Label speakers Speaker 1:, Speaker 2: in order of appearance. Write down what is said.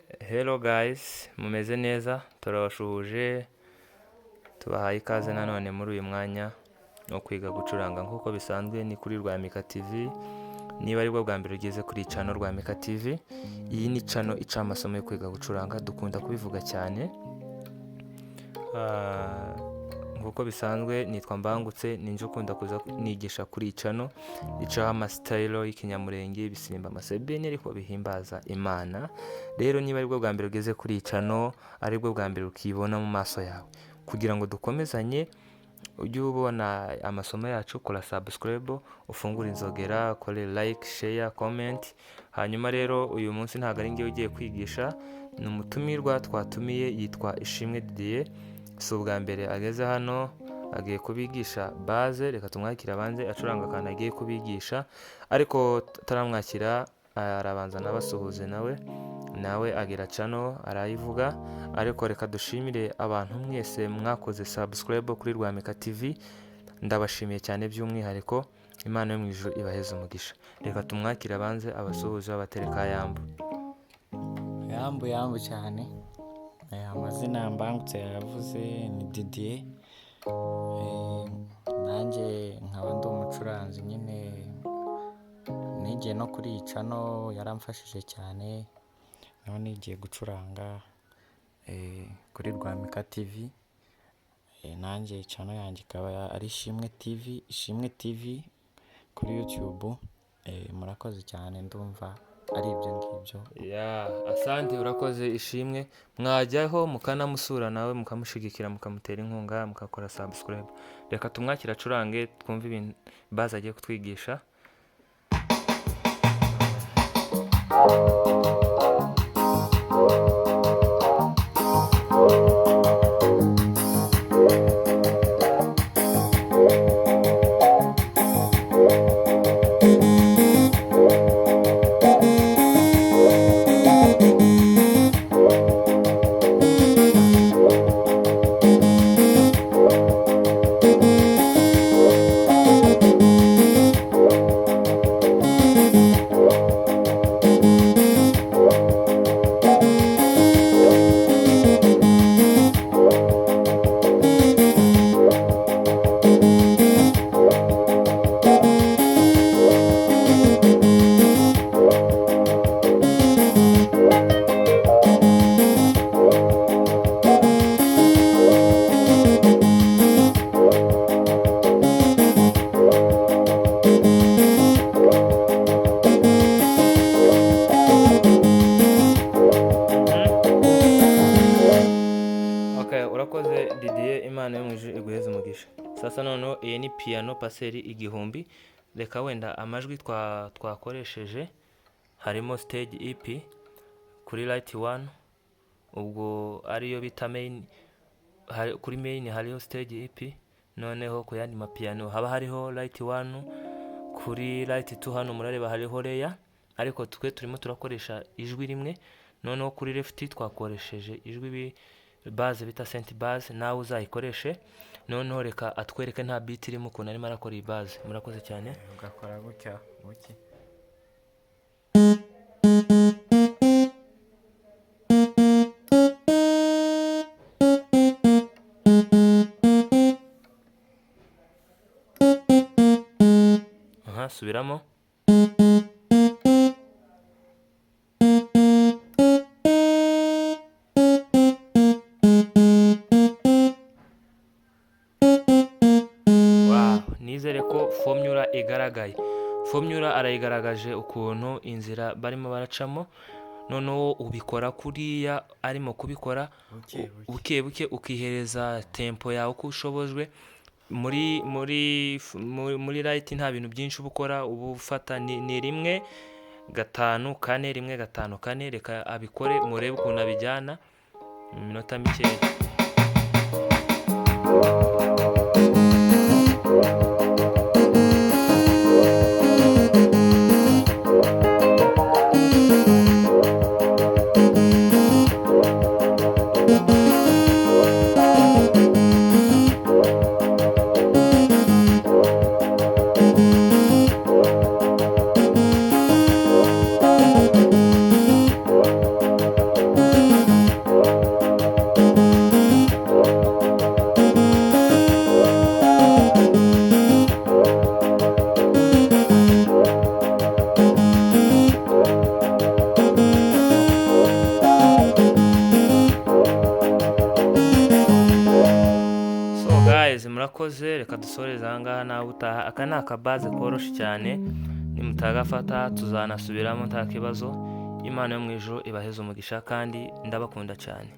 Speaker 1: Hello guys, mumeze neza? Turabashuhuje, tubahaye ikaze nanone muri uyu mwanya wo kwiga gucuranga. Nk'uko bisanzwe ni kuri Rwamika TV. Niba aribwo bwa mbere ugeze kuri channel Rwamika TV, iyi ni channel ica amasomo yo kwiga gucuranga, dukunda kubivuga cyane. Nk'uko bisanzwe nitwa Mbangutse, ninjye ukunda kuza nigisha kuri iyi channel icaho amasitayilo y'ikinyamurenge, ibisimba, amasebeni ariko bihimbaza Imana. Rero niba aribwo bwa mbere ugeze kuri iyi channel, aribwo bwa mbere ukibona mu maso yawe, kugira ngo dukomezanye ujye ubona amasomo yacu, kora subscribe, ufungure inzogera, kore like, share, comment. Hanyuma rero uyu munsi ntabwo ari njye ugiye kwigisha, ni umutumirwa twatumiye yitwa Ishimwe Didier. Si ubwa mbere ageze hano, agiye kubigisha baze. Reka tumwakire abanze acuranga akantu agiye kubigisha, ariko tutaramwakira arabanza nabasuhuze, nawe agira cano arayivuga. Ariko reka dushimire abantu mwese mwakoze subscribe kuri Rwamika TV, ndabashimiye cyane by'umwihariko. Imana yo mu ijuru ibaheze umugisha. Reka tumwakire abanze abasuhuze abatereka yambu.
Speaker 2: Yambu yambu cyane. Amazina Mbangutse yavuze ni Didier. Nanjye nkaba ndi umucuranzi nyine, nigiye no kuri iyi channel yaramfashije cyane, naho nigiye gucuranga kuri Rwamika TV. Nanjye channel yanjye ikaba ari Ishimwe TV, Ishimwe TV kuri YouTube. Murakoze cyane, ndumva ari ibyo ngibyo.
Speaker 1: Ya, asante, urakoze Ishimwe. Mwajyaho mukanamusura nawe mukamushigikira, mukamutera inkunga, mukakora subscribe. Reka tumwakire acurange twumve ibintu baze agiye kutwigisha. Okay, urakoze Didier, Imana yo mu ijuru iguheze umugisha. Sasa noneho iyi ni piano paseri 1000. Reka wenda amajwi twakoresheje harimo stage EP kuri right 1, ubwo ariyo bita main. Kuri main hariho stage EP, noneho ku yandi mapiano haba hariho right 1, kuri right 2 hano murareba hariho layer, ariko twe turimo turakoresha ijwi rimwe. Noneho kuri left twakoresheje ijwi baze bita senti baze, nawe uzayikoreshe. Noneho reka atwereke nta beat irimo ukuntu arimo arakora iyi baze. Murakoze cyane.
Speaker 2: Ugakora gutya buke.
Speaker 1: Aha, subiramo. Wow, nizere ko formula igaragaye. Formula arayigaragaje ukuntu inzira barimo baracamo. Noneho ubikora kuriya arimo kubikora
Speaker 2: Buke buke.
Speaker 1: buke buke, ukihereza tempo yawe uko ushobojwe. Muri muri muri right nta bintu byinshi uba ukora, uba ufata ni 1 5 4 1 5 4. Reka abikore murebe ukuntu abijyana mu minota mikeya. Murakoze, reka dusoreze aha ngaha nawe utaha. Aka ni akabaze koroshye cyane, nimutagafata tuzanasubiramo nta kibazo. Imana yo mu ijuru ibaheze umugisha kandi ndabakunda cyane.